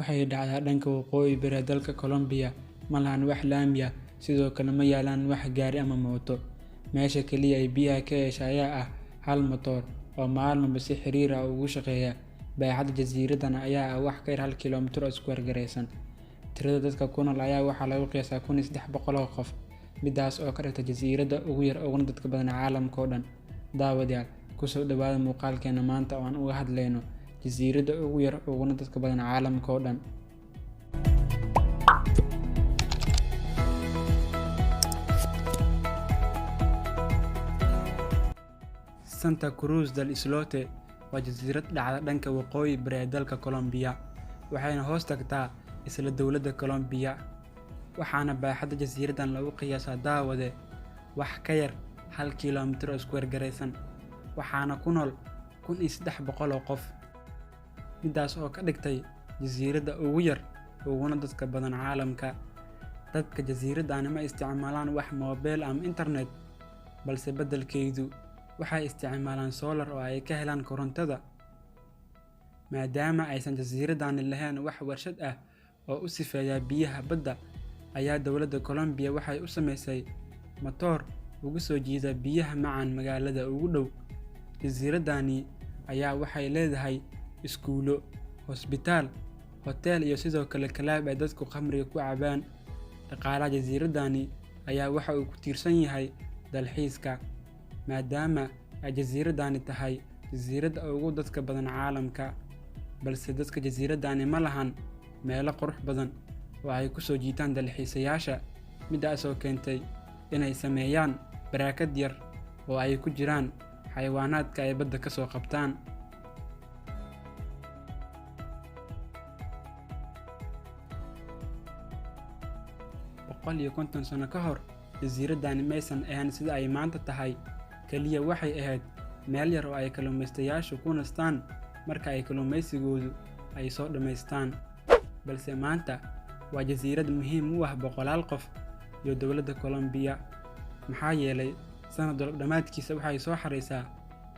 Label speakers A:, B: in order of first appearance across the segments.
A: Waxay dhacdaa dhanka waqooyi bari ee dalka Colombia, ma lahan wax laami ah, sidoo kale ma yaalaan wax gaari ama mooto. Meesha kaliya ee biyaha ka hesha ayaa ah hal matoor oo maalin walba si xiriir ah ugu shaqeeya. Baaxadda jasiiraddan ayaa ah wax ka yar hal kiiloomitir oo isku hareeraysan. Tirada dadka ku nool ayaa waxaa lagu qiyaasaa 1300 oo qof, midaas oo ka dhigta jasiiradda ugu yar uguna dadka badan caalamka oo dhan. Daawadayaal, ku soo dhawaada muuqaalkeena maanta oo aan uga hadlayno jasiiradda ugu yar uguna dadka badan caalamka oo dhan. Santa Cruz del Islote waa jasiirad dhacda dhanka waqooyi bari ee dalka Colombia, waxayna hoos tagtaa isla dowladda Colombia. Waxaana baaxadda jasiiraddan lagu qiyaasaa, daawade, wax ka yar hal kiiloomitir oo isku hareeraysan, waxaana ku nool 1300 oo qof, midaas oo ka dhigtay jasiiradda ugu yar uguna dadka badan caalamka. Dadka jasiiraddani ma isticmaalaan wax moobeel ama internet, balse beddelkeedu waxay isticmaalaan solar oo ay ka helaan korontada. Maadaama aysan jasiiraddani lahayn wax warshad ah oo u sifeeya biyaha badda, ayaa dowladda Colombia waxay u samaysay matoor uga soo jiida biyaha macaan magaalada ugu dhow. Jasiiraddani ayaa waxay leedahay iskuulo, hosbitaal, hotel iyo sidoo kale club ay dadku khamriga ku cabaan. Dhaqaalaha jasiiraddani ayaa waxa uu ku tiirsan yahay dalxiiska, maadaama ay jasiiraddani tahay jasiiradda ugu dadka badan caalamka. Balse dadka jasiiraddani ma lahan meelo qurux badan oo ay ku soo jiitaan dalxiisayaasha, midaas oo keentay inay sameeyaan barakaad yar oo ay ku jiraan xayawaanaadka ay badda ka soo qabtaan. 150 sano ka hor, jasiiraddani maysan ahayn sida ay maanta tahay. Kaliya waxay ahayd meel yar oo ay kalluumaystayaashu ku nastaan marka ay kalluumaysigoodu ay soo dhammaystaan. Balse maanta waa jasiirad muhiim u ah boqolaal qof iyo dowladda Colombia, maxaa yeelay sanad walba dhammaadkiisa waxay soo xareysaa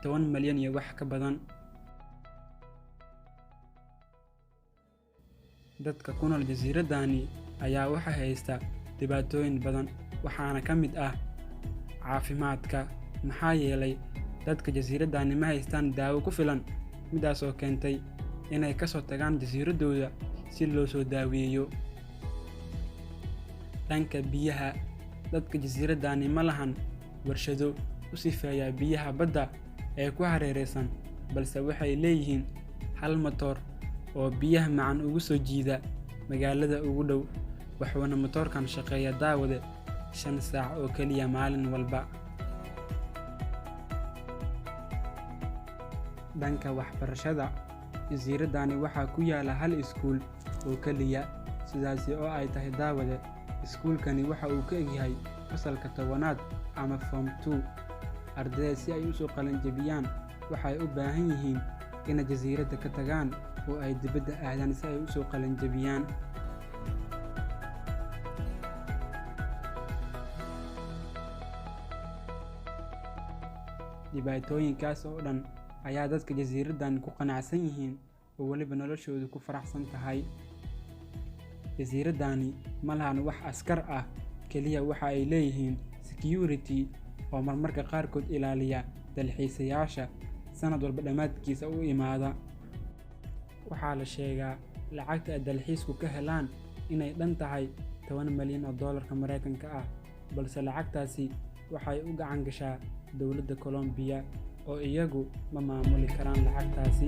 A: 10 malyan iyo wax ka badan. Dadka ku nool jasiiraddani ayaa waxaa haysta dhibaatooyin badan, waxaana ka mid ah caafimaadka, maxaa yeelay dadka jasiiraddani ma haystaan daawo ku filan, midaas oo keentay inay ka soo tagaan jasiiraddooda si loo soo daaweeyo. Dhanka biyaha, dadka jasiiraddani ma lahan warshado u sifeeya biyaha badda ee ku hareeraysan, balse waxay leeyihiin hal matoor oo biyaha macaan uga soo jiida magaalada ugu dhow, wuxuuna matoorkan shaqeeyaa, daawade, 5 saac oo kaliya maalin walba. Dhanka waxbarashada, jasiiraddani waxaa ku yaala hal iskuul oo kaliya, sidaasi oo ay tahay, daawade, iskuulkani waxa uu ka egyahay fasalka 10aad ama Form 2. Ardayda si ay u soo qalin jebiyaan waxay u baahan yihiin inay jasiiradda ka tagaan oo ay dibadda aadaan si ay u soo qalin jebiyaan. Dhibaatooyinkaas oo dhan ayaa dadka jasiiraddan ku qanacsan yihiin oo weliba noloshoodu ku faraxsan tahay. Jasiiraddani ma lahan wax askar ah, kaliya waxa ay leeyihiin security oo marmarka qaarkood ilaaliya dalxiisayaasha sanad walba dhammaadkiisa u imaada. Waxaa la sheegaa lacagta ay dalxiisku ka helaan inay dhan tahay 10 malyan oo doolarka Mareykanka ah, balse lacagtaasi waxay u gacan gashaa dowladda Colombia oo iyagu ma maamuli karaan lacagtaasi.